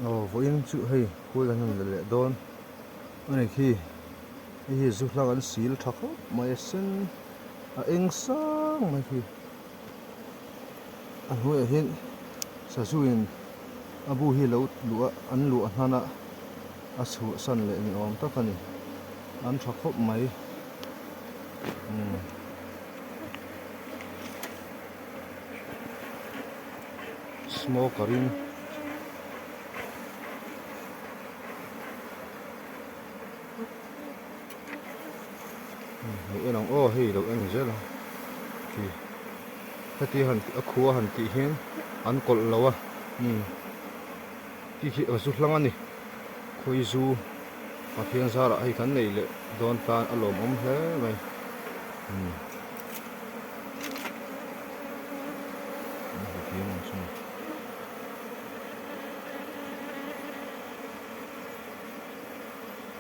Aw vawiin chu hei khuai kan han la leh dawn a ni khi hei hi zu hlang an sil tha khawp mai a sen a eng sang mai khi a hnuaiah hian sazu in a bu hi lo luh a an luah hnan a a chhuahsan leh ni awm tak a ni an tha khawp mai umm. Smoker in lo en ang aw hei lo en zel ang khi heti han a khua han tih hian an kawlh lo a umm khi khi a zu hlang a ni khawi zu Pathian zarah hei kan nei leh dawn tan a lawmawm hle mai umm.